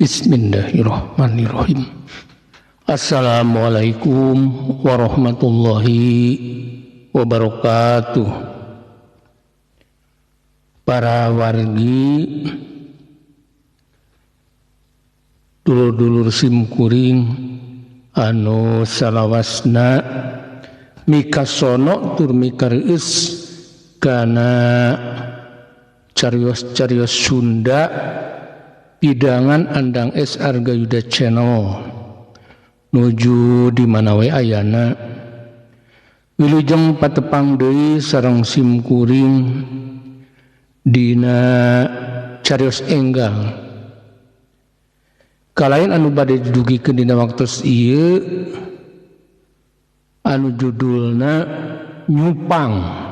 Bismillahirrahmanirrahim. Assalamualaikum warahmatullahi wabarakatuh. Para wargi, dulur-dulur simkuring anu salawasna mikasono tur mikareus kana carios-carios Sunda pidangan Andang S Arga Yuda Channel nuju di mana we ayana. Wilujeng patepang deui sareng simkuring dina carios enggal. Kalayan anu bade didugikeun dina waktos ieu anu judulna Nyupang.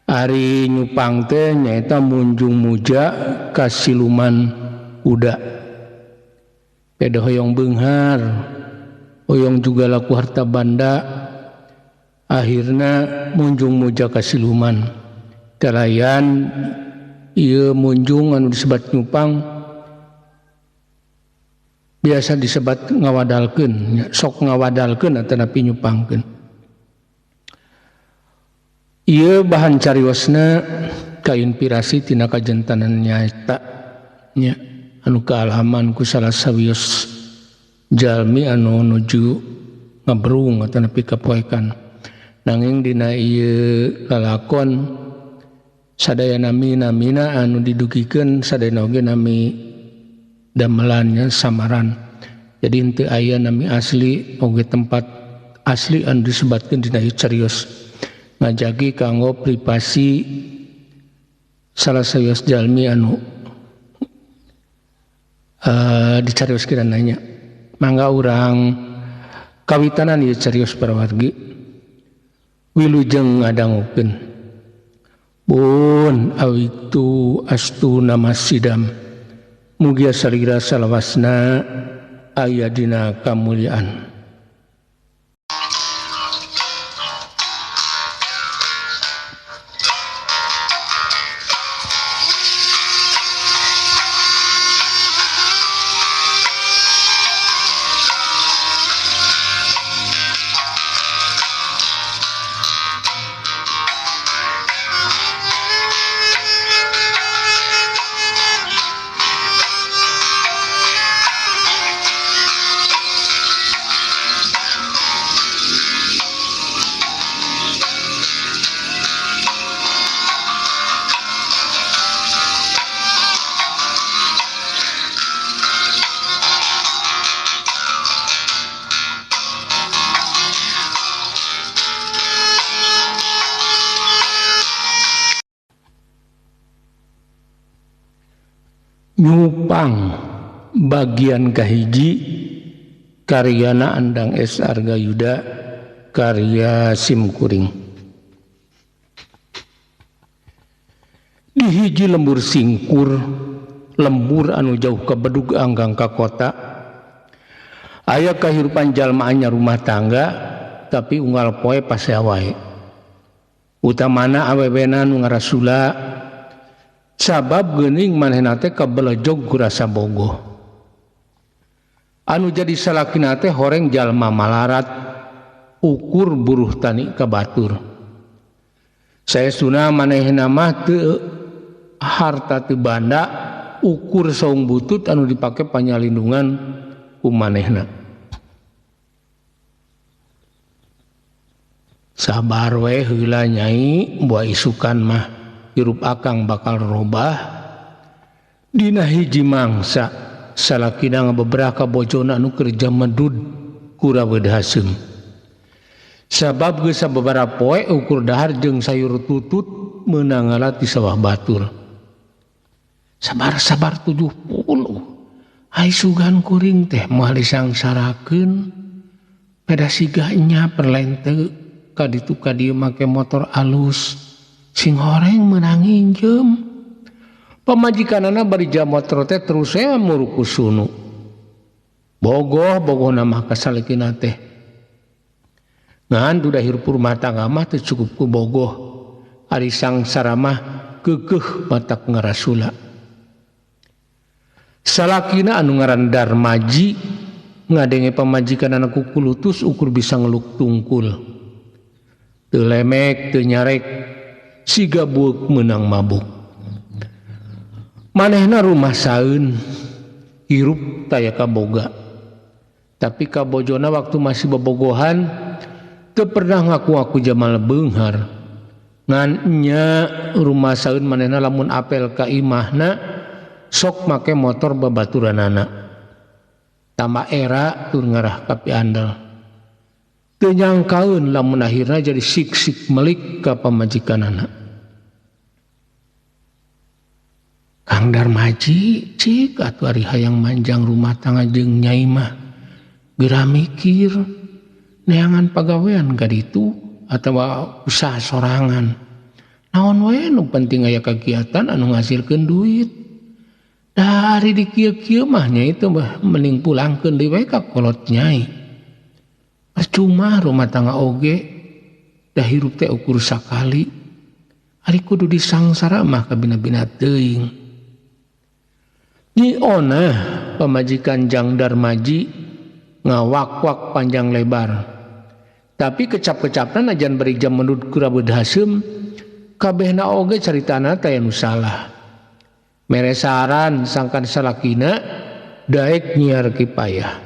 Ari nyupang teh nyaeta munjung muja ka siluman kuda. Peda hoyong beunghar, hoyong juga laku harta banda, akhirna munjung muja ka siluman. Kalayan ieu munjung anu disebat nyupang biasa disebat ngawadalkeun, sok ngawadalkeun atanapi nyupangkeun. Ieu bahan cariosna kainspirasi tina kajentanan nyaeta nya anu kaalaman ku salah sawios jalmi anu nuju ngaberung atanapi kapoekan. Nanging dina ieu lalakon sadaya nami-namina anu didugikeun sadaya oge nami damelannya samaran. Jadi henteu aya nami asli oge tempat asli anu disebatkeun dina ieu carios. Ngajagi kanggo privasi salah sawios jalmi anu dicarioskeun nanya. Mangga urang kawitanan ieu carios para wargi. Wilujeng ngadangukeun. Bun awitu astu nama sidam. Mugia salira salawasna aya dina kamuliaan. Nyupang bagian kahiji karyana Andang S Arga Yuda karya simkuring. Di hiji lembur singkur, lembur anu jauh ka bedug anggang ka kota, aya kahirupan jalma anyar rumah tangga tapi unggal poe pasea wae. Utamana awewena nu ngarasula sabab geuning manehna teh kabelejog ku rasa bogoh. Anu jadi salakina teh horeng jalma malarat ukur buruh tani ka batur. Saestuna manehna mah teu harta teu banda ukur saung butut anu dipake panyalindungan ku manehna. Sabar we heula nyai, buah isukan mah hirup akang bakal robah. Dina hiji mangsa salakina ngabeberah ka bojona anu kerja medud kuraweud haseum. Sabab geus sababaraha poe ukur dahar jeung sayur tutut meunang ngala ti sawah batur. Sabar-sabar 70. Ai sugan kuring teh moal disangsarakeun. Peda siganya perlente ka ditu ka dieu make motor alus. Sing horeng menang injem. Pamajikanana bari jam motor teh terus we muruku sunu. Bogoh bogoh nama kasalekina teh. Ngan duda hirup rumah tangga mah teu cukup ku bogoh. Ari sangsara mah keukeuh matak ngarasula. Salakina anu ngaran Darmaji ngadenge pamajikan anak kukulutus ukur bisa ngeluk tungkul. Teu lemek teu nyarek siga bueuk meunang mabuk. Manehna rumah saeun hirup taya kaboga. Tapi kabojona waktu masih bobogohan teu pernah ngaku-ngaku jamal beunghar. Ngan nya rumah saeun manehna lamun apel ka imahna sok make motor babaturanana. Tama era tur ngarah ka piandel. Teu nyangkaeun lamun akhirna jadi sik-sik melik ka pamajikanana. Kang Darmaji cik atuh ari hayang manjang rumah tangga jeung nyai mah geura mikir neangan pagawean ka ditu atawa usaha sorangan. Naon wae nu penting aya kagiatan anu ngasilkeun duit. Dari di kieu-kieu mah nya itu mah mending pulangkeun deui we ka kolot nyai. Percuma rumah tangga oge da hirup teh ukur sakali. Ari kudu disangsara mah kabina-bina teuing. Nyi Onah pamajikan Jang Darmaji ngawak-wak panjang lebar. Tapi kecap-kecapna najan bari jam menurut kurabeud haseum kabehna oge caritana teh nu salah. Mere saran sangkan salakina daek nyiar kipayah.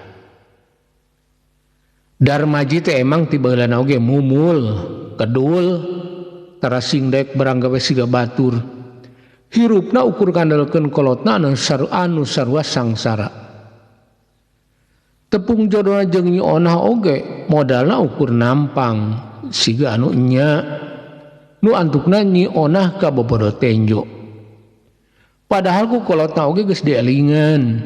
Darmaji teh emang ti baheulana oge mumul, kedul, tarasing daek barang gawe siga batur. Hirupna ukur kandalkeun kolotna anu sarua sangsara. Tepung jodona jeung Nyi Onah oge modalna ukur nampang siga anu nya nu antukna Nyi Onah ka bobodo tenjo. Padahal ku kolotna oge geus dielingan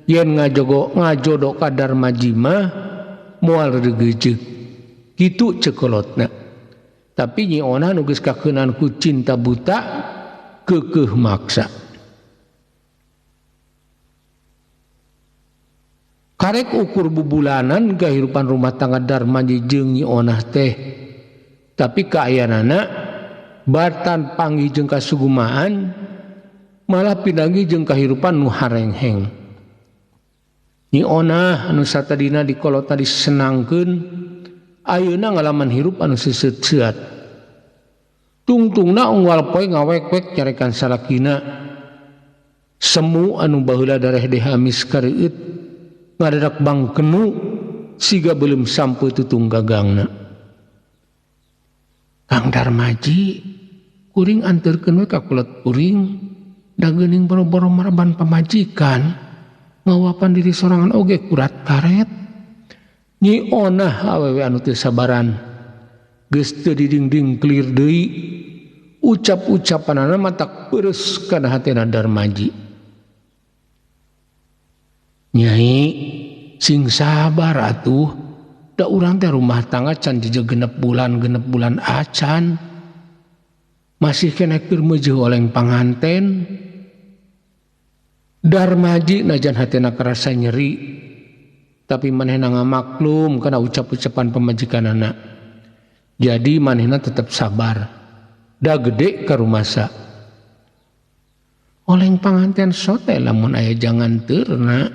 yen ngajodo ka Darmaji mah moal regejeug. Kitu ceuk kolotna. Tapi Nyi Onah nu geus kakeunan ku cinta buta keukeuh maksa. Karek ukur bubulanan kehidupan rumah tangga Darmaji jeung Nyi Onah teh. Tapi kaayanana bartan panggih jeung kasugumaan malah pinanggi jeung kahirupan nu harengheng. Nyi Onah anu satadina dikolotna disenangkeun ayeuna ngalaman hirup anu seuseut-seuat. Tungtungna unggal poe ngawek-wek nyarekan salakina. Semu anu baheula dareh dehamis kareueut ngadadak bangkenu siga belum sampai tutung gagangna. Kang Darmaji kuring anterkeun we ka kolot kuring da geuning boro-boro maraban pamajikan ngawapan diri sorangan oge kurat karet. Nyi Onah awewe anu teu sabaran geus teu didingding clear deui ucap-ucapanana matak peureus kana hatena Darmaji. Nyai sing sabar atuh da urang teh rumah tangga can jejeg genep bulan acan masih keneh keur meujeuh oleng panganten. Darmaji najan hatena karasa nyeri tapi manehna ngamaklum kana ucap-ucapan pamajikanana. Jadi manehna tetep sabar da gede ka rumasa. Oleng panganten sote lamun aya jangan teurna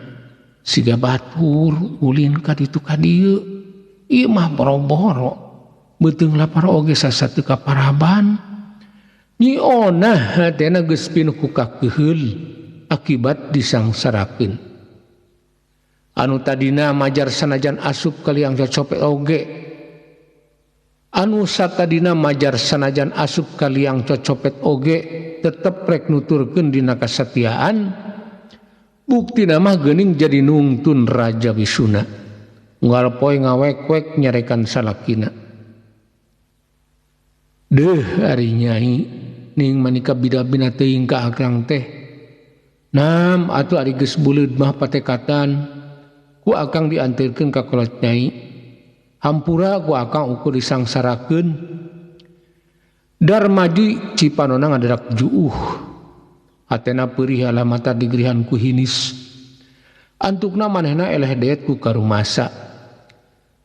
siga batur ulin ka ditu ka dieu. Ieu mah boro-boro beuteung lapar oge sasateu ka paraban. Nyi Onah hatena geus pinuh ku kakeuheul akibat disangsarakeun. Anu tadina majar sanajan asup kaliang cocopet oge. Anu satadina majar sanajan asup kaliang cocopet oge tetep rek nuturkeun dina kasatiaan. Buktina mah geuning jadi nungtun Raja Wisuna. Unggal poe ngawek-wek nyarekan salakina. Deuh ari nyai ning manika bida-bina teuing ka akang teh. Nam atuh ari geus buleud mah patekatan ku akang dianterkeun ka kolot nyai. Hampura ku akang ukur disangsarakeun. Darmaji cipanona ngadadak juuh. Hatena peurih alamata digrihan ku hinis. Antukna manehna eleh deet ku karumasa.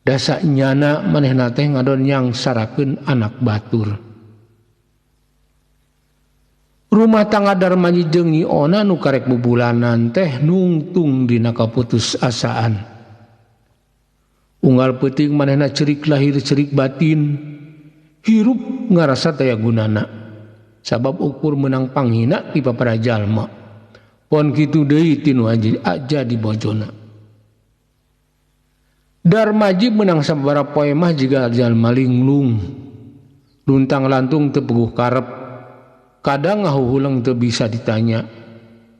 Dasa nyana manehna teh ngadon nyangsarakeun anak batur. Rumah tangga Darmaji jeung Nyi Ona nu karek bubulanan teh nungtung dina kaputusasaan. Unggal peuting manehna cerik lahir cerik batin, hirup ngarasa taya gunana. Sabab ukur menang panghina ti papara jalma. Pon kitu deui tinu aja di bojona. Darmaji menang sababaraha poe mah jiga jalma linglung. Luntang lantung teu puguh karep. Kadang ngahuhuleng teu bisa ditanya.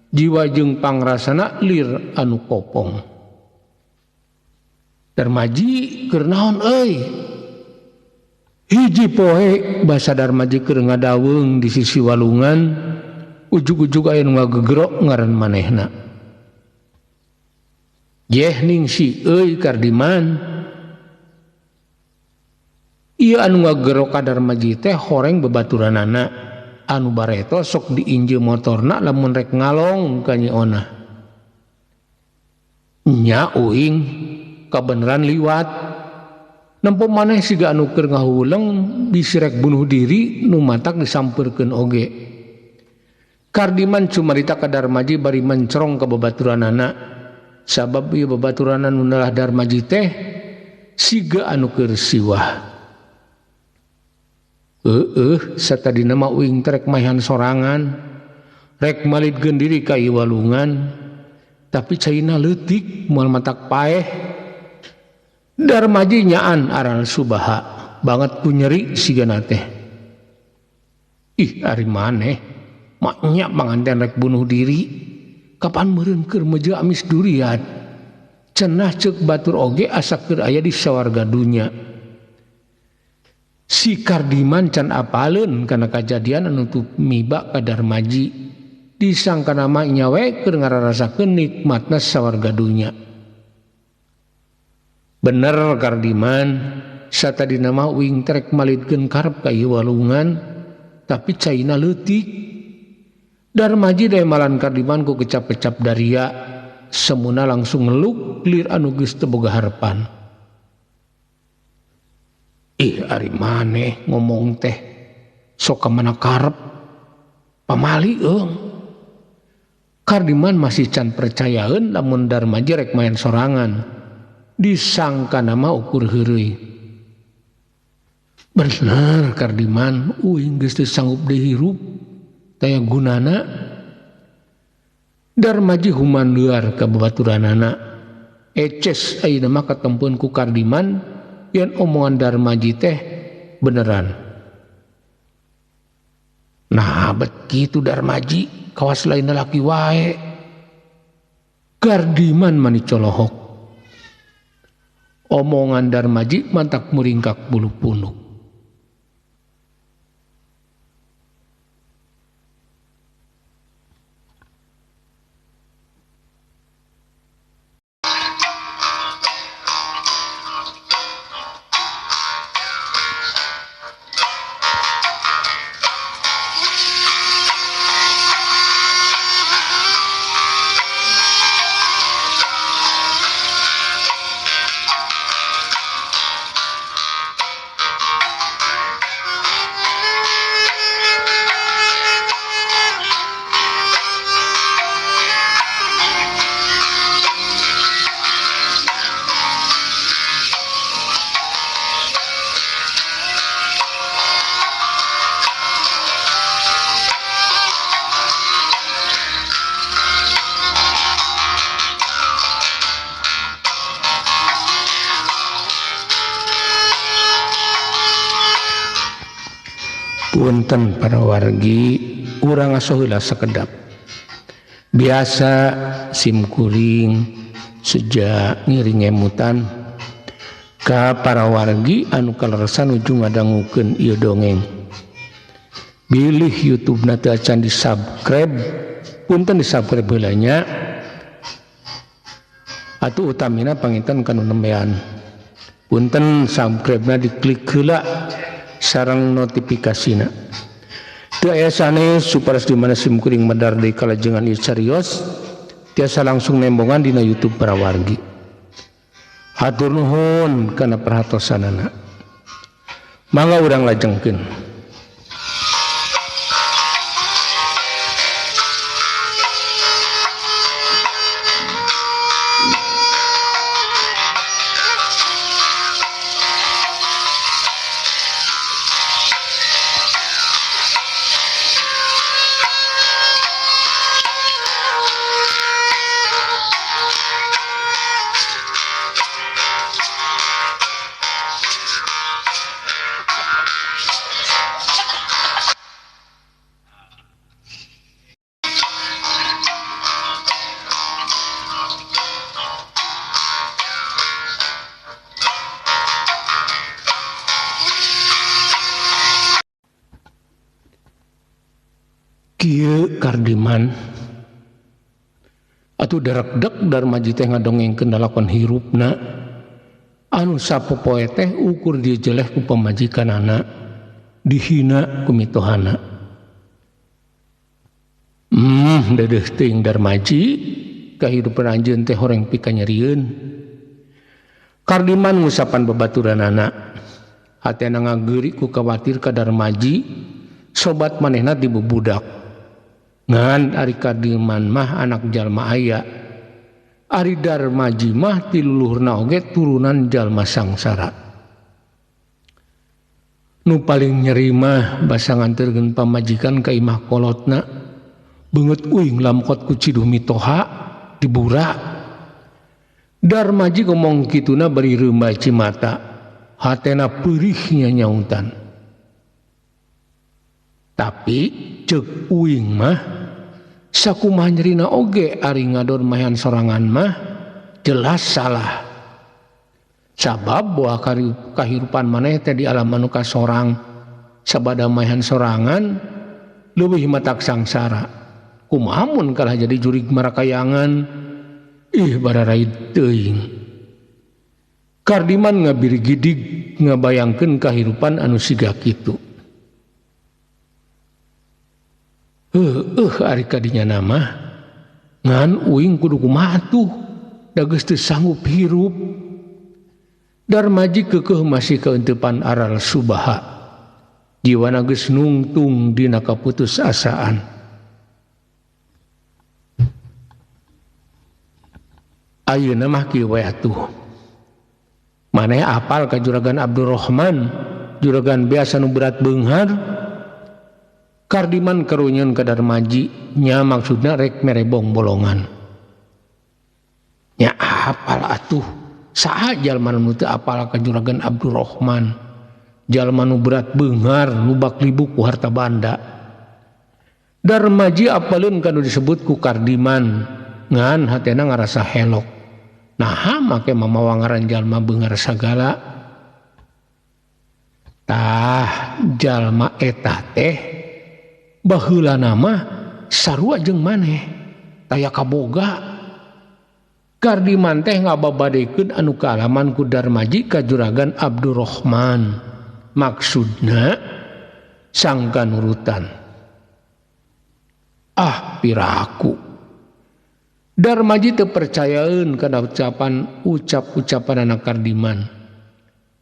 Jiwa jeung pangrasana lir anu kopong. Darmaji keur naon euy? Hiji poe basa Darmaji keur ngadaweung di sisi walungan, ujug-ujug aya nu ngagegerok ngaran manehna. Yeh ningsi euy Kardiman. Ieu anu ngagerok ka Darmaji teh horeng babaturanana anu bareto sok diinjeum motorna lamun rek ngalong ka Nyi Ona. Nya uing kabeneran liwat. Nempo maneh siga anu keur ngahuleng bisi rek bunuh diri nu matak disampeurkeun oge. Kardiman cumarita ka Darmaji bari mencerong ka babaturanana. Sabab ieu babaturanana nu nelah Darmaji teh siga anu keur siwah. Heueuh satadina mah uing teh rek maehan sorangan, rek malidkeun diri ka ieu walungan, tapi caina leutik moal matak paeh. Darmaji nyaan aral subaha banget ku nyeri sigana teh. Ih ari maneh maknya panganten rek bunuh diri. Kapan meureun keur meujeuh amis durian. Cenah ceuk batur oge asa keur aya di sawarga dunya. Si Kardiman can apaleun kana kajadian anu tumiba ka Darmaji. Disangkana mah nya we keur ngararasakeun nikmatna sawarga dunya. Bener Kardiman, satadina mah uing trek malidkeun karep ka ieu walungan, tapi caina leutik. Darmaji demalan Kardiman ku kecap-kecap daria, semuna langsung ngeluk lir anu geus teu boga harepan. Ih ari maneh ngomong teh sok ka mana karep pamali eung. Kardiman masih can percayaeun lamun Darmaji rek main sorangan. Disangka nama ukur heureuy. Bener Kardiman, uing geus teu sanggup deui hirup. Taya gunana. Darmaji humanduar ka babaturanana. Eces ayeuna mah katempeun ku Kardiman yen omongan Darmaji teh beneran. Nah, bet kitu Darmaji, kawas lain laki wae. Kardiman mani colohok. Omongan Darmaji mantak muringkak bulu punuk. Punten para wargi, urang asuh heula sakedap. Biasa simkuring sejak ngiring ngemutan ka para wargi anu kaleresan nuju ngadangukeun ieu dongeng. Bilih YouTube-na teu acan di-subscribe, punten di-subscribe heula nya. Atuh utamina panginten kanu nembean. Punten subscribe-na diklik heula sareng notifikasina. Teu aya sanes supados di mana simkuring medar deui kalajengan ieu carios tiasa langsung nembongan dina YouTube para wargi. Hatur nuhun kana perhatosanana. Mangga urang lajengkeun. Kieu Kardiman atuh darekdek Darmaji teh ngadongengkeun lalakon hirupna anu sapopoe teh ukur dijeleh ku pamajikanana dihina ku mitohana. Dedeuh teuing Darmaji kahirupan anjeun teh horeng pikanyerieun. Kardiman ngusapan babaturanana hatena ngageuri ku kawatir ka Darmaji sobat manehna dibubudak. Ngan ari Kardiman mah anak jalma aya, ari Darmaji mah ti luluhurna oge turunan jalma sangsara. Nu paling nyeri mah basa nganterkeun pamajikan ka imah kolotna, beungeut uing lamkot ku ciduh mitoha dibura. Darmaji ngomong kituna bari reumba cimata, hatena peurihnya nyauntan. Tapi ceuk uing mah sakumaha nyerina oge ari ngadon mayan sorangan mah jelas salah. Sabab buah kahirupan maneh teh di alam anu kasorang sabada mayan sorangan leuwih matak sangsara. Kumaha mun kalah jadi jurig marakayangan? Ih bararai teuing. Kardiman ngabirigidig ngabayangkeun kahirupan anu siga kitu. Ari kadinya nama ngan uing kudu kumaha atuh da geus teu sanggup hirup. Darmaji keukeuh masih kaeuntepan aral subaha. Jiwana geus nungtung dina kaputusasaan. Ayeuna mah kieu we atuh. Maneh apal ka Juragan Abdurrahman, juragan biasa nu berat beunghar. Kardiman karunyeun ka Darmaji nya maksudna rek mere bongbolongan. Nya apal atuh, saha jalma nu teu apal ka Juragan Abdurrahman, jalma nu berat beunghar nu bak libuk ku harta banda. Darmaji apaleun kanu disebut ku Kardiman, ngan hatena ngarasa helok. Naha make mamawa ngaran jalma beunghar sagala. Tah jalma eta teh baheula nama sarua jeung maneh taya kaboga. Kardiman teh ngababadekeun anu kaalaman ku Darmaji ka Juragan Abdurrahman, maksudna sangka nurutan. Ah piraku Darmaji teu percayaeun kana ucapan ucap-ucapan anak Kardiman.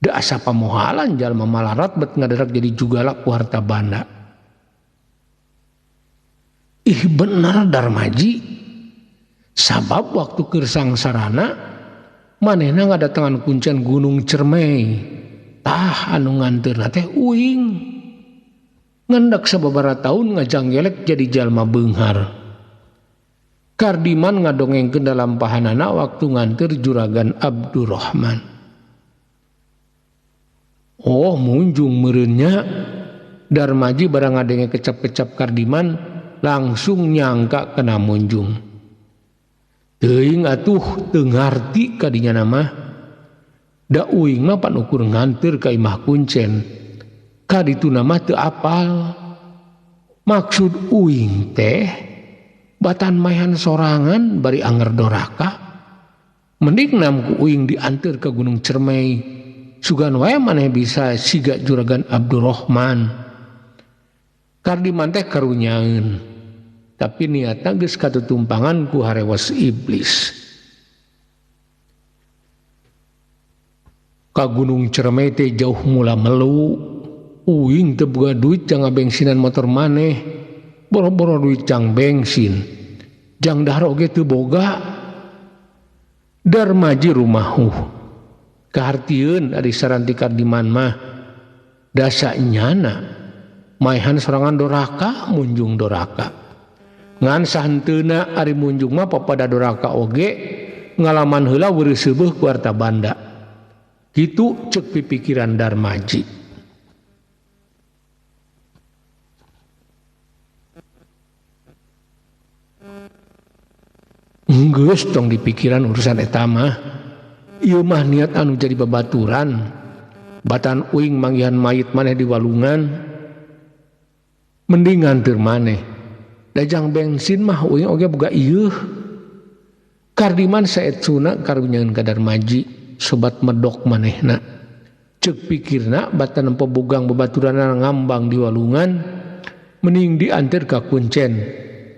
Da asa pamohalan jalma malarat bet ngadarak jadi jugalak ku harta banda. Ih bener Darmaji, sabab waktu keur sangsarana manehna ngadatangan kuncen Gunung Cermai. Tah anu nganteurna teh uing. Ngendak sababaraha taun ngajanggelek jadi jalma beunghar. Kardiman ngadongengkeun dalam pahanana waktu nganteur Juragan Abdurrahman. Oh munjung meureunnya Darmaji barang ngadenge kecap-kecap Kardiman langsung nyangka kena munjung. Teuing atuh teu ngarti kadinya nama. Da uing mah pan ukur nganteur ka imah kuncen. Kadituna mah teu apal. Maksud uing teh batan mayan sorangan bari anger doraka. Mending nam ku uing dianteur ka Gunung Cermai. Sugan wae maneh bisa siga Juragan Abdurrahman. Kardiman teh karunyaeun, tapi niatna geus katutumpangan ku harewas iblis. Ka Gunung Cermai teh jauh mula melu, uing teu boga duit jang ngabengsinan motor maneh, boro-boro duit jang bensin, jang dahar oge teu boga. Darmaji rumahuh, kahartieun ari saran ti Kardiman mah, dasa nyana maehan sorangan doraka munjung doraka. Ngan sahenteuna ari munjung mah papada doraka oge ngalaman heula weureuh seubeuh ku harta banda. Kitu ceuk pipikiran Darmaji. Geus tong dipikiran urusan eta mah. Ieu mah niat anu jadi babaturan. Batan uing manggihan mayit maneh di walungan. Mending nganteur maneh. Dajang bensin mah uing oge boga ieuh. Kardiman saetsuna karunyeun ka Darmaji sobat medok manehna. Ceuk pikirna batan nempo bogang babaturanna ngambang di walungan mending dianteur ka kuncen.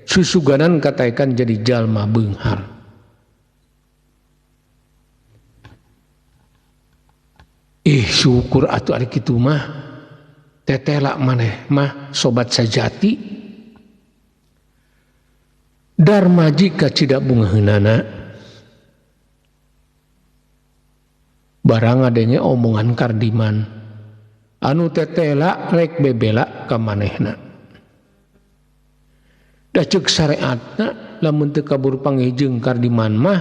Susuganan kataekan jadi jalma beunghar. Ih syukur atuh ari kitu mah. Tetela maneh mah sobat sajati. Darmaji kacida bungaheunana. Barang ngadenge omongan Kardiman anu tetela rek bebela ka manehna. Da ceuk sareatna lamun teu kaburu panggih jeung Kardiman mah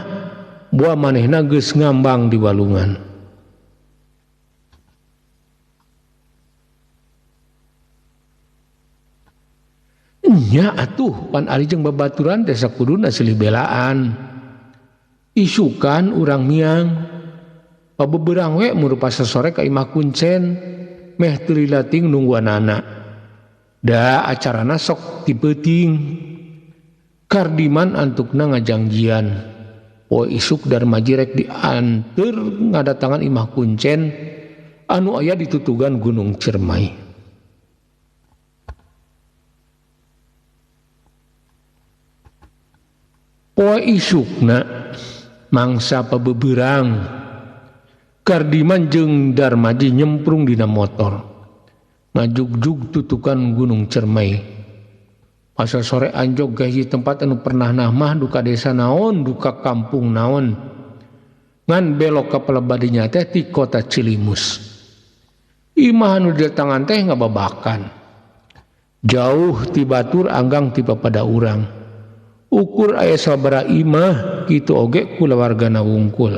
buah manehna geus ngambang di walungan. Nya atuh pan ari jeung babaturan teh sakuduna silih belaan. Isukan urang miang pabeberang we murupa sasore ka imah kuncen meh teu lilating nungguanana. Da acarana sok ti peuting. Kardiman antukna ngajangjian. Poe isuk Darmaji rek dianteur ngadatangan imah kuncen anu aya ditutugan Gunung Ciremai. Poe isukna mangsa pabeberang Kardiman jeung Darmaji nyemprung dina motor ngajugjug tutukan Gunung Ciremai. Pasal sore anjog gaji tempat anu pernah nahmah duka desa naon duka kampung naon ngan belok ka pelebadinya teh ti kota Cilimus. Imah anu didatangan teh ngababakan jauh ti batur anggang ti papada urang. Ukur aya sabaraha imah kitu oge kulawargana wungkul.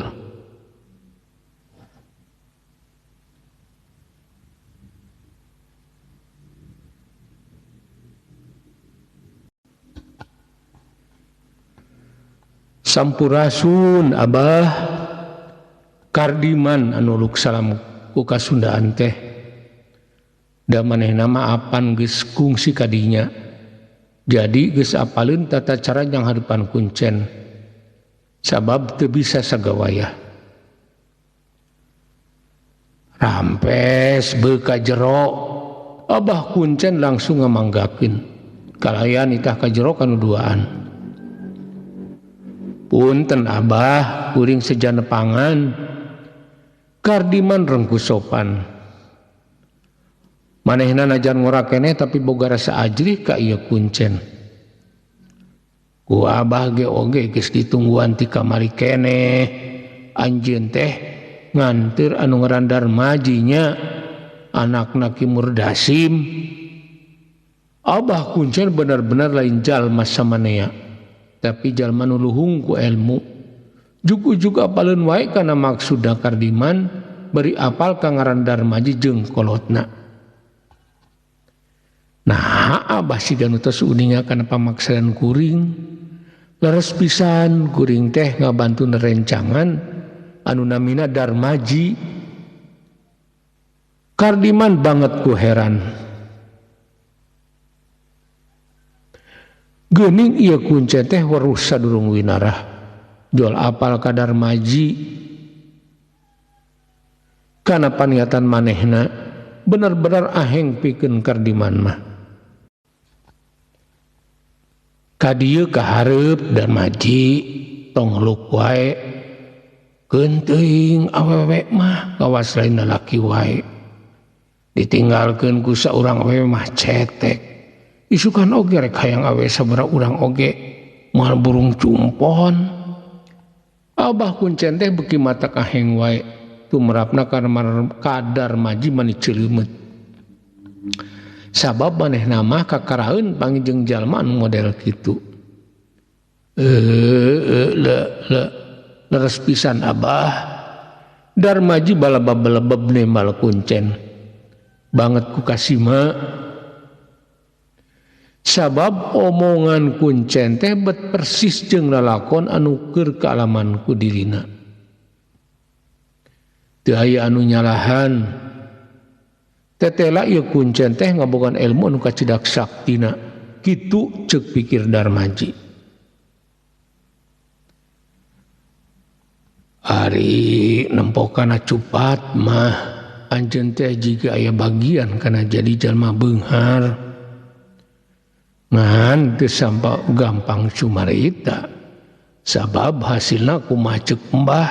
Sampurasun Abah. Kardiman anu luk salam ku kasundaan teh. Da manehna mah apan geus kungsi kadinya. Jadi geus apaleun tata cara jang harepan kuncen. Sabab teu bisa sagawayah. Rampes beuka jero. Abah kuncen langsung ngamanggakeun. Kalayan itah ka jero kanu duaan. Punten Abah, kuring sejana pangan. Kardiman rengku sopan. Manehna najan ngora keneh tapi boga rasa ajrih ka ieu kuncen. Ku Abah ge oge geus ditungguan ti kamari keneh. Anjeun teh nganteur anu ngaran Darmaji nya anakna Ki Murdasim. Abah kuncen benar-benar lain jalma samanea, tapi jalma nu luhung ku ilmu. Jug-ujug apaleun wae kana maksudna Kardiman bari apal ka ngaran Darmaji jeung kolotna. Nah, Abah siga nu tos uninga kana pamaksadan kuring. Leres pisan kuring teh ngabantu nerencangan anu namina Darmaji. Kardiman banget ku heran. Geuning ieu kuncen teh weruh sadurung winarah. Jual apal ka Darmaji. Kana paniatan manehna bener-bener aheng pikeun Kardiman mah. Ka dieu kahareup Darmaji tong luk wae. Keun teuing awewe mah kawas lain lalaki wae. Ditinggalkeun ku saurang awewe mah cetek. Isukan oge rek hayang awewe sabaraha urang oge moal burung cumpon. Abah kuncen teh beuki mata kaheng wae tumrapna ka Darmaji mani ceuleumut. Sabab manehna mah kakaraeun panggih jalma anu model kitu. Leres pisan Abah. Darmaji balebab-balebab nembal kuncen. Banget ku kasima. Sabab omongan kuncen teh bet persis jeung lalakon anu keur kaalaman ku dirina. Teu aya anu nyalahan. Tetela ieu kuncen teh ngabogaan ilmu anu kacidak saktina. Kitu ceuk pikir Darmaji. Ari nempo kana cupat mah anjeun teh jiga aya bagian kana jadi jalma beunghar. Ngan teu sampa gampang cumarita. Sabab hasilna kumaha ceuk embah.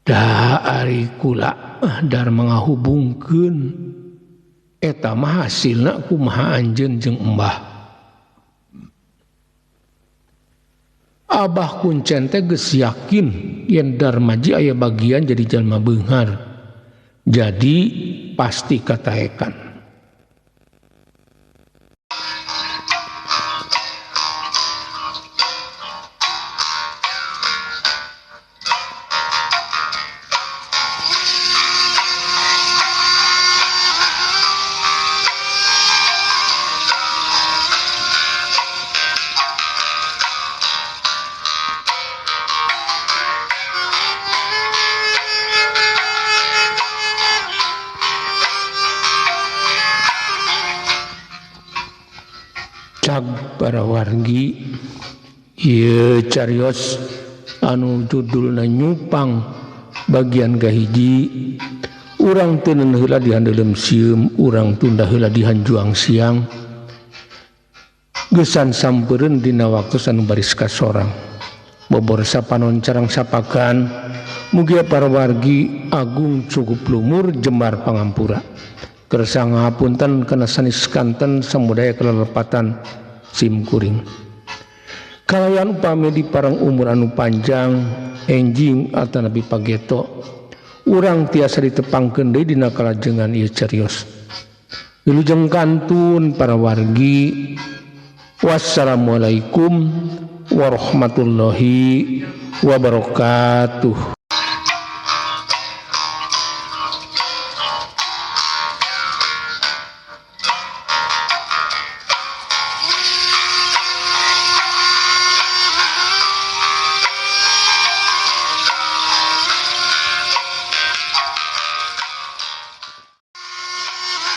Da ari kula Darma ngahubungkeun eta mah hasilna kumaha anjeun jeung embah. Abah Kuncen teh geus yakin yen Darmaji aya bagian jadi jalma beunghar. Jadi pasti kataekan. Para wargi ieu carios anu judulna Nyupang bagian kahiji urang teuneun heula di handeuleum sieum urang tunda heula di hanjuang siang geusan sampeureun dina waktu anu baris kasorang bobor sapanon carang sapakan mugia para wargi agung cukup lumur jembar pangampura kersa ngapunten kana sanes kanten samudaya kalelepatan sim kuring. Kalayan upami di parang umur anu panjang enjing atanapi pageto urang tiasa ditepangkeun deui dina kalajengan ieu carios. Wilujeng kantun para wargi. Wassalamualaikum warahmatullahi wabarakatuh.